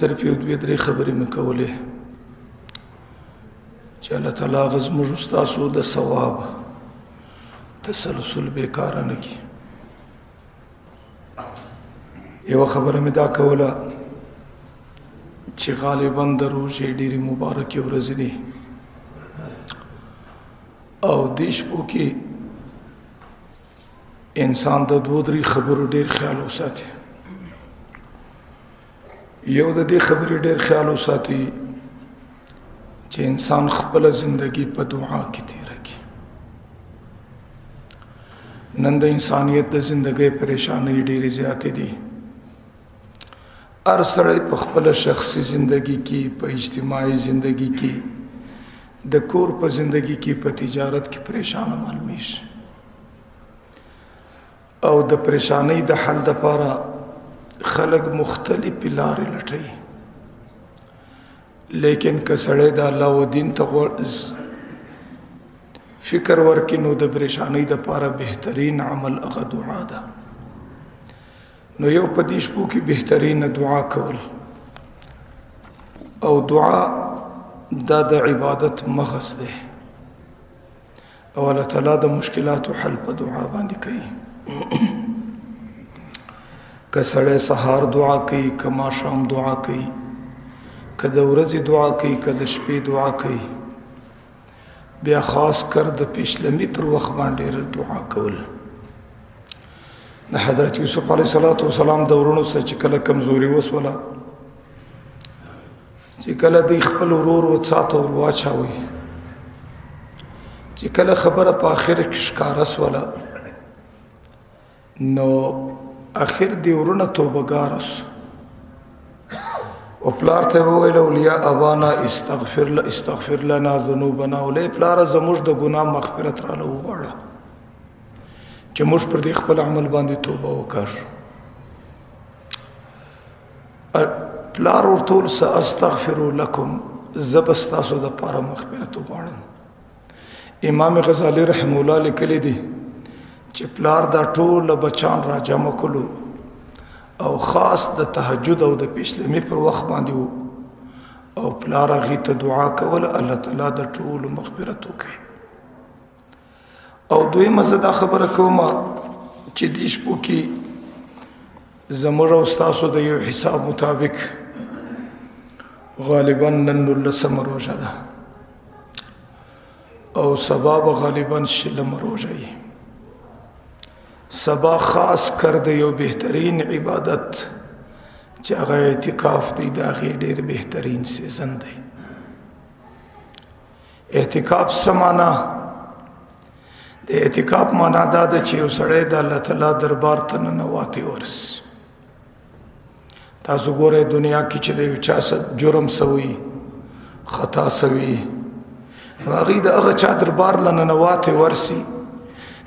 صرف یو دوې درې خبرې مې کولې چې الله تعالی هغه زموږ ستاسو د ثواب تسلسل بیکاره نه کړي. یوه خبره مې دا کوله چې غالبا د روژې ډېرې مبارکې ورځې دي او دې شپو کې انسان د دوو درې خبرو ډېر خیال وساتي. یو د دې خبرې ډېر خیال وساتي چې انسان خپله زندگی په دعا کې تېره کړي. نن د انسانیت د زندګۍ پریشانۍ ډېرې زیاتې دي. هر سړی په خپله شخصي زندگی کې، په اجتماعي زندگی کې، د کور په زندگی کې، په تجارت کې پریشانه معلومیږي او د پریشانۍ د حل دپاره خلک مختلفې لارې لټوي. لیکن که سړی د الله و دین ته فکر ورکړي نو د پریشانۍ دپاره بهترین عمل هغه دعا ده. نو یو په دې شپو کې بهترینه دعا کول، او دعا دا د عبادت مغز دی او الله تعالی د مشکلاتو حل په دعا باندې کوي. که سړی سهار دعا کوي، که ماښام دعا کوي، که د ورځې دعا کوي، که د شپې دعا کوي، بیا خاص کر د پیشلمي پر وخت باندې دعا کول. د حضرت یوسف علیه السلام د ورونو سره چې کله کمزوري وسوله، چې کله دی خپل ورور و څاته ور واچاوي، چې کله خبره په آخر کې ښکاره سوله، نو اخر دی ورونه توبهګار سو او پلار ته وویل اولیا ابانا استغفر استغفر لنا ذنوبنا. ولې پلار زموږ د ګناه مغفرت راله وغواړه چې موږ پر دې خپل عمل باندې توبه وکړو. پلار ورته وویل ساستغفر لکم، زه به ستاسو دپاره مغفرت وغواړم. امام غزالی رحم الله لیکلی دی چې پلار دا ټول بچان را جمع کړو او خاص د تهجد او د پیشلمي پر وخت باندې وو او پلار هغې ته دعا کوله الله تعالی د ټولو مغفرت وکړي. او دویمه زه دا خبره کوم چې دې شپو کې زموږ او ستاسو د یو حساب مطابق غالبا نن نولسمه روژه ده او سبا به غالبا شلمه روژه وي. سبا خاص کر د یو بهترین عبادت چې هغه اعتکاف دی، د هغې ډېر بهترین سیزن دی. اعتکاف څه معنا؟ د اعتکاف معنا دا ده چې یو سړی د الله تعالی دربار ته ننواتې ورسي. تاسو ګورئ دنیا کې چې د یو چا سره جرم سوی، خطا سوی، نو هغې د هغه چا دربار له ننواتې ورسي،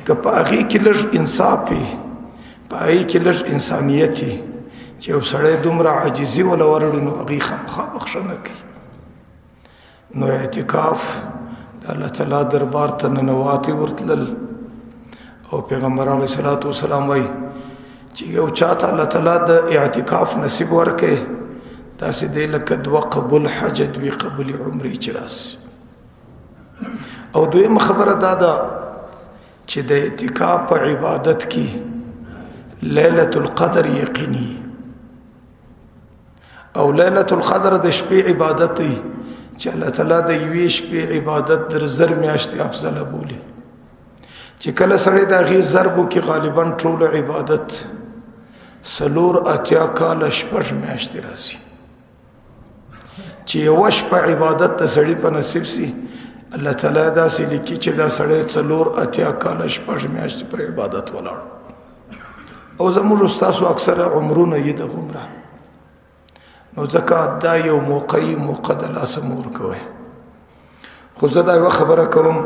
که په هغې کې لږ انصاف وي، په هغې کې لږ انسانیت وي، چې یو سړی دومره عاجزي وله ورړي نو هغې خامخا بخښنه کوي. نو اعتکاف د الله تعالی دربار ته ننواتې ورتلل. او پیغمبر علیه الصلاة والسلام وایي چې یو چاته الله تعالی د اعتکاف نصیب ورکړي، داسې دی لکه دوه قبول حج، دوې قبول عمرې چې راسي. او دویمه خبره دا ده چې د اعتکاف په عبادت کې لیلة القدر یقیني، او لیلة القدر د شپې عبادت دی چې الله تعالی د یوې شپې عبادت در زر میاشتې افضله بولي. چې کله سړی د هغې ضرب وکړي غالبا ټول عبادت 84 کاله شپږ میاشتې راځي. چې یوه شپه عبادت د سړي په نصیب سي، الله تعالی داسې لیکي چې دا سړی 84 کاله شپږ میاشتې پر عبادت ولاړ. او زموږ ستاسو اکثره عمرونه یې دغومره، نو ځکه دا یو موقعي موقع د لاسه مه ورکوئ. خو زه دا یوه خبره کوم،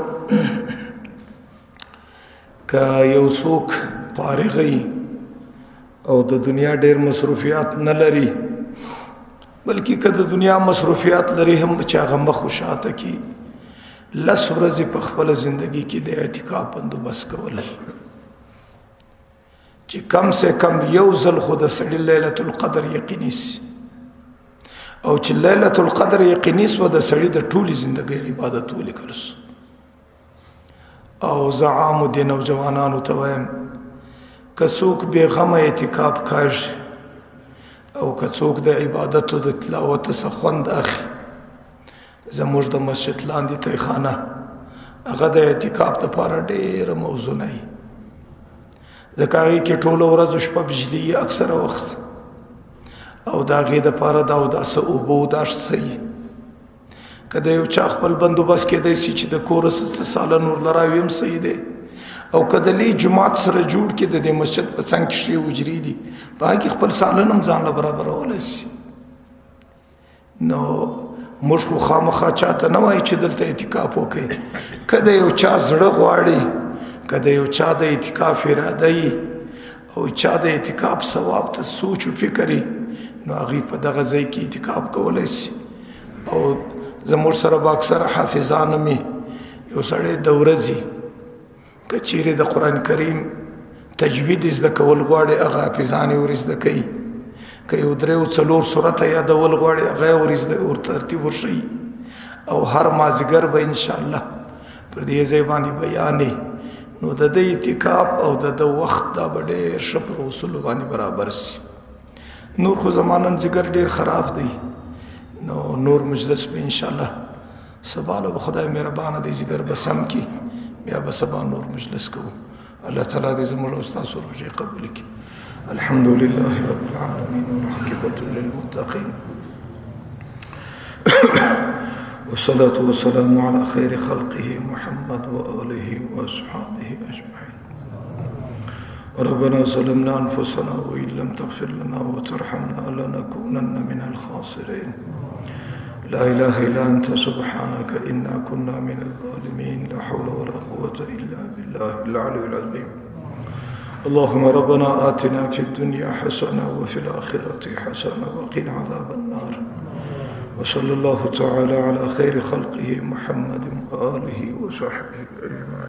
که یو څوک فارغ وي او د دنیا ډېر مصروفیات نه لري، بلکې که د دنیا مصروفیات لري هم چې هغه مخ شاته کړي، لس ورځې په خپله زندګي کې د اعتکاف بندوبست کول، چې کم سے کم یو ځل خو د سړي لیلة القدر یقیني سي. او چې لیلة القدر یقیني سوه، د سړي د ټولې زندګۍ عبادت ولیکل سو. او زه عامو دې نوجوانانو ته وایم، که څوک بې غمه اعتکاف کاږي او که څوک د عبادت او د تلاوت څخه خوند اخلي، زموږ د مسجد لاندې تیخانه هغه د اعتکاف دپاره ډېره موزونه وي، ځکه هغې کې ټوله ورځ شپه بجلي اکثره وخت، او د هغې دپاره د اوداسه اوبه دا څه وي. که د یو چا خپل بندوبست کېدای سي چې د کوره څه سالن ورله راوي هم صحیح دی، او که د لوی جومات سره جوړ کړي، د دې مسجد په څنګ کې ښې حجرې دي، په هغې کې خپل سالن هم ځان له برابرولی سي. نو موږ خو خامخا چاته نه وایو چې دلته اعتکاف وکړئ. که د یو چا زړه غواړي، که د یو چا د اعتکاف اراده وي او چا د اعتکاف ثواب ته سوچ او فکر وي، نو هغوی په دغه ځای کې اعتکاف کولی سي. او زموږ سره به اکثره حافظان هم وي. یو سړی د ورځې که چیرې د قرآن کریم تجوید زده کول غواړي، هغه حافظان یې ور زده کوي. که یو درې او څلور سورته یادول غواړي، هغه یې ور زده ور ترتیب ورښیي. او هر مازدیګر به انشاءالله پر دې ځای باندې بیانې. نو د دې اعتکاف او د ده وخت دا به ډېر ښه پر اصولو باندې برابر سي. نور خو زما نن ځیګر ډېر خراب دی، نو نور مجلس به انشاءالله سبا له به خدای مهربانه دی ځیګر به سم کړي، بیا به سبا نور مجلس کوو. الله تعالی دې زموږ او ستاسو روژې قبول کړي. الحمد لله رب العالمين والعاقبة للمتقين والصلاة والسلام على خير خلقه محمد وآله وأصحابه أجمعين. ربنا ظلمنا أنفسنا وإن لم تغفر لنا وترحمنا لنكونن من الخاسرين. لا إله إلا أنت سبحانك إنا كنا من الظالمين. لا حول ولا قوة إلا بالله العلي العظيم. اللهم ربنا آتنا في الدنيا حسنة وفي الآخرة حسنة وقنا عذاب النار. وصلى الله تعالى على خير خلقه محمد وآله وصحبه أجمعين.